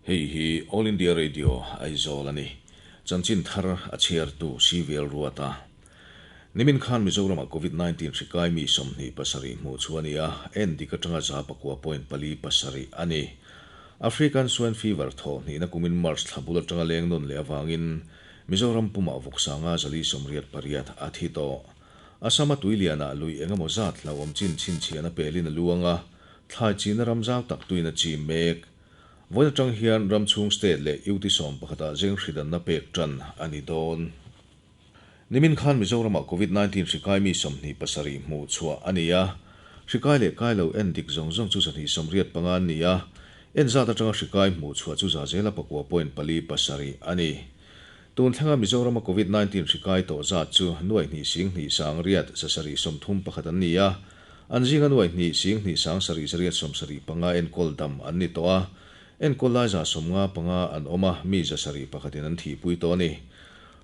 Hei hi All India Radio, Aizawl a ni. Chanchin thar a chhiartu CVL Ruata. Nimin khan Mizoramah Covid 19 hri kai mi 27 hmuh chu a ni a, en dik atanga 9.47 a ni. African Swine Fever thawh hnihna kumin March thla bul atanga leng nawn leh avangin Mizoram pumah vawksanga 488 a thi tawh. Assam-a tuilianah lui engemaw zat hlauhawm chin chhinchhiahna pelin a luang a, thlai china ram zau tak tuin a chim mek. Vawiin atang hian ram chhung state leh UT 11 ah zeng hridanna pek tan a ni dawn. Nimin khan Mizoramah Covid 19 hri kai mi 27 hmuh chhuah a ni a. Hri kai leh kai lo en dik zawng zawng chu 185 an ni a. En zat atanga hri kai hmuh chhuah chu 9.47 a ni. Tun thlenga Mizorama Covid 19 hri kai tawh zat chu nuai hnih sing hnih sang riat zasarih 31 an ni a. An zinga nuai hnih sing hnih sang sarih zariat 75 enkawl dam an ni tawh a. Enkawl lai 95 an awm a, mi 701 in an thihpui tawh a ni.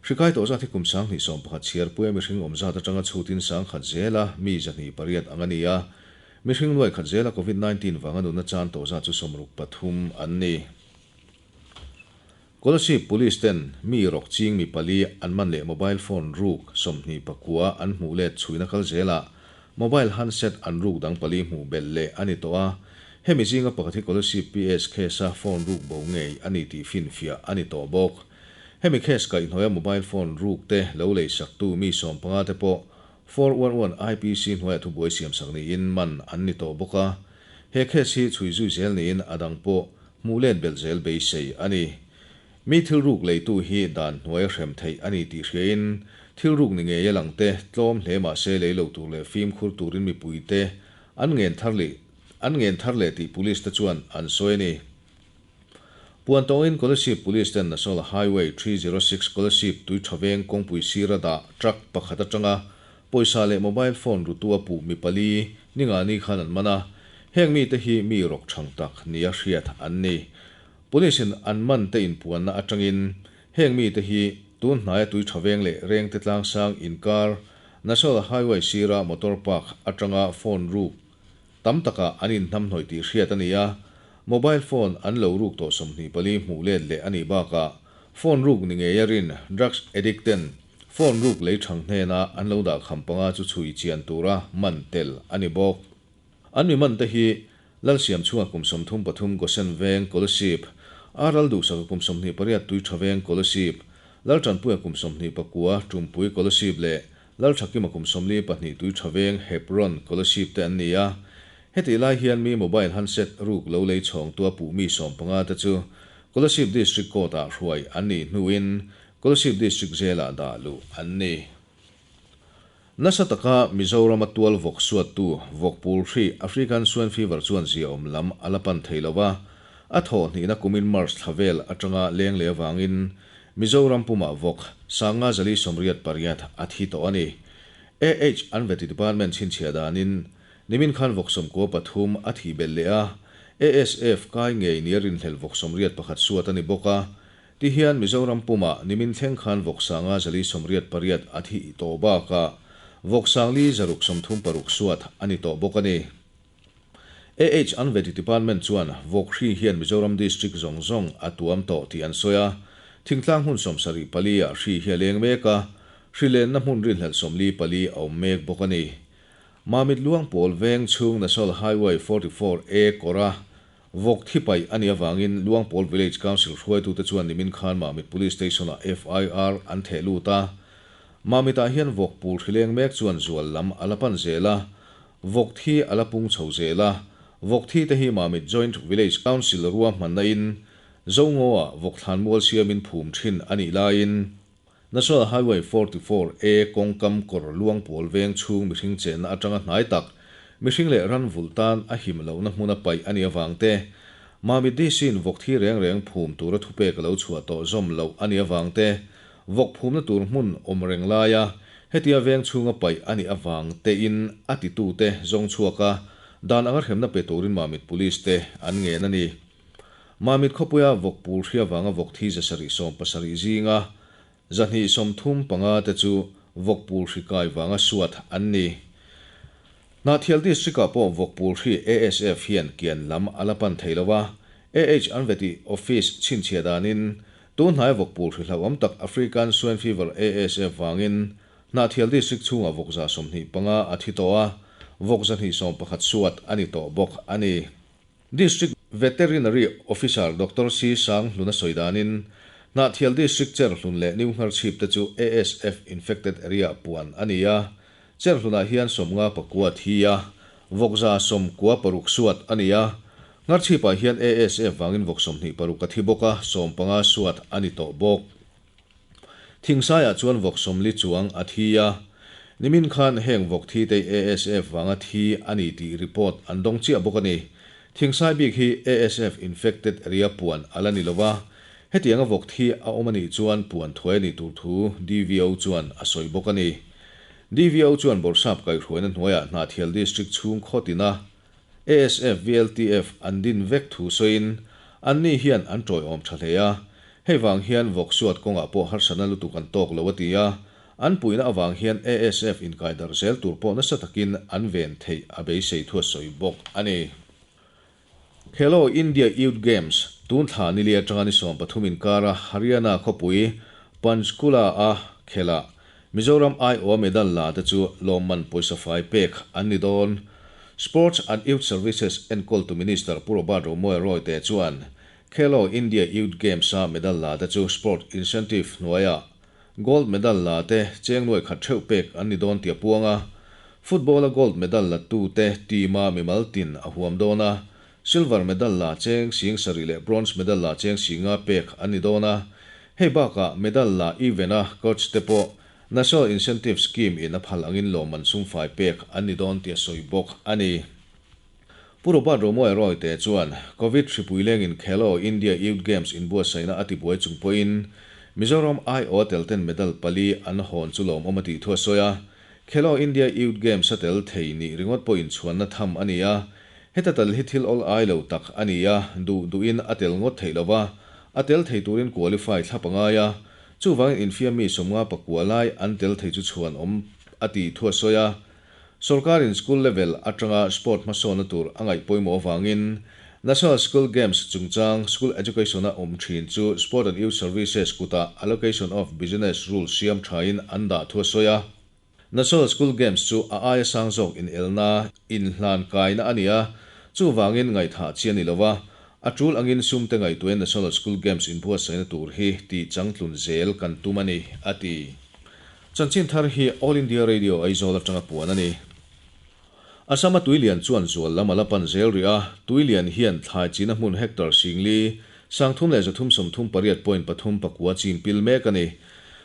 Hri kai tawh zat hi kum 2011 chhiarpuia mihring awm zat atanga chhutin 1000 zela mi 208 ang a ni a. Mihring nuai khat zela Covid 19 vanga nunna chan tawh zat chu 63 an ni. Kolasib Police ten mi rawk ching mi pali an man leh mobile phone ruk 29 an hmuh let chhuina kal zela mobile handset an ruk dang pali hmuh belh leh a ni tawh a. Hemi zinga pakhat hi Kolasib PS case a phone ruk bo ngei a ni tih finfiah a ni tawh bawk. Hemi case kaihhnawih a mobile phone ruk te lo lei saktu mi 15 te pawh 411 IPC hnuaiah thubuai siam sak niin man an ni tawh bawk a. He case hi chhui zui zel niin a dang pawh hmuh let belh zel beisei a ni. Mi thil ruk leitu hi dan hnuai a hrem theih a ni tih hriain thil ruk ni ngei a lang te tlawm hle mah se lei lo tur leh fimkhur turin mipui te an ngen thar leh an ngen thar leh tih police te chuan an sawi a ni. Puan tawngin Kolasib Police ten National Highway 306 Kolasib tui tha veng kawngpui sira dah truck pakhat atanga pawisa leh mobile phone rutu a puh mi pali ninga ni khan an man a. Heng mi te hi mi rawk thang tak nia hriat an ni. Police in an man te inpuanna atangin heng mi te hi tun hnaia tui tha veng leh reng te tlang sang inkar National Highway sira motor park atanga phone ruk tam taka an inhnam hnawih tih hriat a ni a. Mobile phone an lo ruk tawh 24 hmuh let leh a nih bakah phone ruk ni ngei a rin drugs addict ten phone ruk lei thang hnena an lo dah kham panga chu chhui chian tura man tel a ni bawk. An mi man te hi Lalsiam chunga kum 33 Gosen veng Kolasib, Aral duhsaka kum 28 tui tha veng Kolasib, Laltanpuia kum 29 Tumpui Kolasib leh Lalthakima kum 42 tui tha veng Hebron Kolasib te an ni a. Heti lai hian mi mobile handset ruk lo lei chhawng tua puh mi 15 te chu Kolasib District Court ah hruai an ni hnuin Kolasib District Jail ah dah luh an ni. Nasa taka Mizoram a tual vawk suat tu vawk pul hri African Swine Fever chuan zia awm lam a la pan thei lova. A thawh hnihna kumin March thla vel atanga leng leh avangin Mizoram pumah vawk 588 a thi tawh a ni. AH an veti department chhinchhiah danin nimin khan vawk 93 a thi belh leh a. ASF kai ngei nia rinhlelh vawk 81 suat a ni bawk a. Ti hian Mizoram pumah nimin thleng khan vawk 588 a thi tawh bakah vawk 636 suat a ni tawh bawk a ni. AH an veti department chuan vawk hri hian Mizoram district zawng zawng a tuam tawh tih an sawi a. Thingtlang hmun 74 ah hri hi a leng mek a, hri lenna hmun rinhlelh 44 a awm mek bawk a ni. Mamit Luang Pawl veng chhung National Highway 44A kawra vawk thi paih a nih avangin Luang Pawl Village Council hruaitute chuan nimin khan Mamit Police Station ah FIR an theh lut a. Mamit ah hian vawk pul hri leng mek chuan zual lam a la pan zel a, vawk thi a la pung chho zel a. Vawk thi te hi Mamit Joint Village Council rua hmanna in Zongo ah vawk thlan mual siamin phum thin a nih laiin National Highway 44A kawngkam kawr Luang Pawl veng chhung mihring chenna atanga hnai tak mihring leh ran vulh tan a him lohna hmuna paih a nih avang te, Mamit DC in vawk thi reng reng phum tura thupek a lo chhuah tawh zawm loh a nih avang te, vawk phumna tur hmun awm reng laia hetia veng chhunga paih a nih avang te in a titute zawng chhuak a, dan anga hremna pe turin Mamit Police te an ngen a ni. Mamit khawpuia vawk pul hri avanga vawk thi 770 zinga 235 te chu vawk pul hri kai vanga suat an ni. Hnahthial District ah pawh vawk pul hri ASF hian kian lam a la pan thei lova. AH an veti office chhinchhiah danin tun hnai vawkpul hri hlauhawm tak African Swine Fever, ASF, vangin Hnahthial District chhungah vawk 25 a thi tawh a, vawk 211 suat a ni tawh bawk a ni. District Veterinary Officer Doctor C Sang Hluna sawi danin Hnahthial District Cherhlun leh New Ngharchhip te chu ASF infected area puan a ni a, Cherhlunah hian 59 thi a, vawk 96 suat a ni a, Ngharchhipah hian ASF vangin vawk 26 a thi bawk a, 15 suat a ni tawh bawk. Thingsaiah chuan vawk 40 chuang a thi a, nimin khan heng vawk thi te ASF vanga thi a ni tih report an dawng chiah bawk a ni. Thingsai bik hi ASF infected area puan a la ni lo va, hetianga vawk thi a awm a nih chuan puan thuai a nih tur thu DVO chuan a sawi bawk a ni. DVO chuan Bawrhsap kaihhruaina hnuaiah Hnahthial District chhung khaw tina ASF, VLTF an din vek thu sawiin anni hian an tawiawm tha hle a, hei vang hian vawk suat kawngah pawh harsatna lutuk an tawk lo a ti a, an puihna avang hian ASF inkaidar zel tur pawh nasa takin an ven theih a beisei thu a sawi bawk a ni. Khelo India Youth Games tun thla ni li atanga ni 13 inkara Haryana khawpui Panchkula-a khelah Mizoram aiawha medal la te chu lawmman pawisa fai pek an ni dawn. Sports and Youth Services enkawltu Minister Pu Robert Romawia Royte chuan Khelo India Youth Games-a medal la te chu Sport Incentive hnuaiah Gold medal la te cheng nuai khat theuh pek an ni dawn tih a puang a. Football-a gold medal la tu te team-a mimal tin a huam dawn a, silver medal la cheng 7000 leh bronze medal la cheng 5000 pek an ni dawn a. Hei bakah medal la event-a coach te pawh National Incentive Scheme in a phal angin lawmman sumfai pek an ni dawn tih a sawi bawk a ni. Pu Robert Romawia Royte chuan Covid hripui lengin Khelo India Youth Games inbuatsaihna a tibuai chung pawhin Mizoram aiawha telten medal pali an hawn chu lawmawm a tih thu a sawi a. Khelo India Youth Games a tel thei nih ringawt pawh inchhuanna tham a ni a, heta tal hi thil awl ai lo tak a ni a, duh duhin a tel ngawt theih lova, a tel thei turin qualify thlap a ngai a, chuvangin infiam mi 59 lai an tel thei chu chhuan awm a tih thu a sawi a. Sorkarin school level atanga sport hmasawnna tur a ngaih pawimawh avangin National School Games chungchang school education-a awm thin chu Sport and Youth Services kutah allocation of business rules siam thain an dah thu a sawi a. National School Games chu a aia sang zawk inelna, inhlan kaina a ni a, chuvangin ngaihthah chi a ni lo a, a tul angin sumte ngaihtuahin National School Games inbuatsaihna tur hi tih changtlun zel kan tum a ni, a ti. Chanchin thar hi All India Radio Aizawl atanga puan a ni. Assam-a tuilian chuan zual lam a la pan zel rih a, tuilian hian thlai china hmun hectare 4000 338.39 chin pil mek a ni.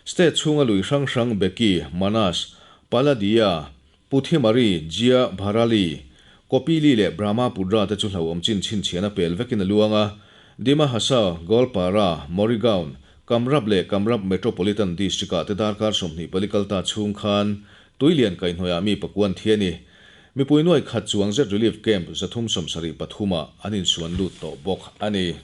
State chhunga lui hrang hrang Beki, Manas, Paladia, Puthimari, Jia, Bharali, Kopili leh Brahmaputra te chu hlauhawm chin chhinchhiahna pel vekin a luang a, Dima Hasao, Goalpara, Morigaon, Kamrup leh Kamrup Metropolitan District-ah te darkar 24 kalta chhung khan tuilian kaihhnawihah mi pakuan thi a ni. Mipui nuai khat chuang zet relief camp 373ah an insuan lut tawh bawk a ni.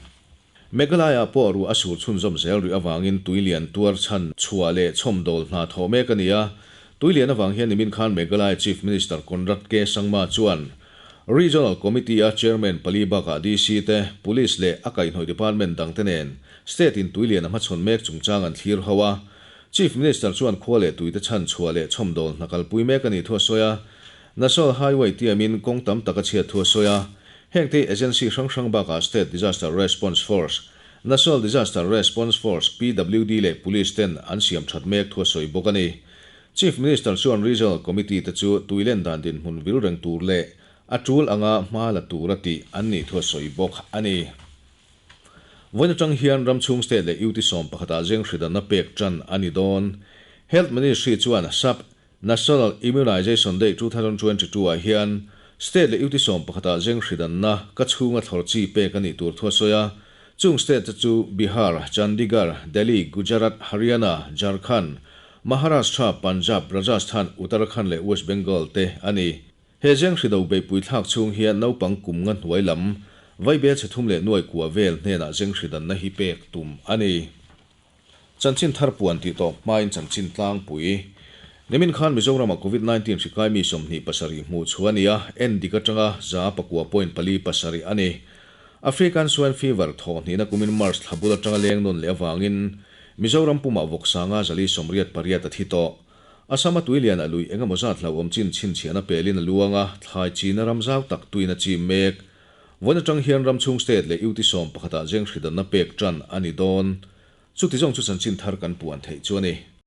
Meghalaya pawh ruah a sur chhunzawm zel rih avangin tuilian tuar chhan chhuah leh chhawmdawl hna thawh mek a ni a. Tuilian avang hian nimin khan Meghalaya Chief Minister Conrad K. Sangma chuan Regional Committee-a Chairman pali bakah DC te, Police leh a kaihhnawih department dangte nen State-in tuilian a hmachhawn mek chungchang an thlir ho a. Chief Minister chuan khua leh tuite chhan chhuah leh chhawmdawl hna kalpui mek a nih thu a sawi a. National Highway tiamin kawng tam tak a chhiat thu a sawi a. Heng te agency hrang hrang bakah State Disaster Response Force, National Disaster Response Force, PWD leh Police ten an siam that mek thu a sawi bawk a ni. Chief Minister chuan Regional Committee te chu tuilen dan dinhmun vil reng tur leh a tul anga hma la tur a tih an nih thu a sawi bawk a ni. Vawiin atang hian ramchhung state leh UT 11ah zeng hridanna pek tan a ni dawn. Health Ministry chuan Sub National Immunization Day 2022 ah hian state leh UT 11ah zeng hridanna ka chhunga thlawr chi pek a nih tur thu a sawi a. Chung state te chu Bihar, Chandigarh, Delhi, Gujarat, Haryana, Jharkhand, Maharashtra, Punjab, Rajasthan, Uttarakhand leh West Bengal te a ni. He zeng hrido beihpui thlak chhung hian naupang kum nga hnuai lam vaibel chhe thum leh nuai kua vel hnenah zeng hridanna hi pek tum a ni. Chanchin thar puan tih tawp hmain chanchin tlangpui. Nimin khan Mizorama Covid-19 hri kai mi 27 hmuh chu a ni a, en dik atanga 9.47 a ni. African Swine Fever thawh hnihna kumin March thla bul atanga leng nawn leh avangin Mizoram pumah vawksa nga 488 a thi tawh. Assam-a tuilianah lui eng emaw zat hlauhawm chin chhinchhiahna pelin a luang a, thlai chinna ram zau tak tuiin a chim mek. Vawiin atang hian ram chhung state leh UT sawmpakhatah zenghri danna pek tan a ni dawn. Chuti zawng chu chanchin thar kan puan theih chu a ni.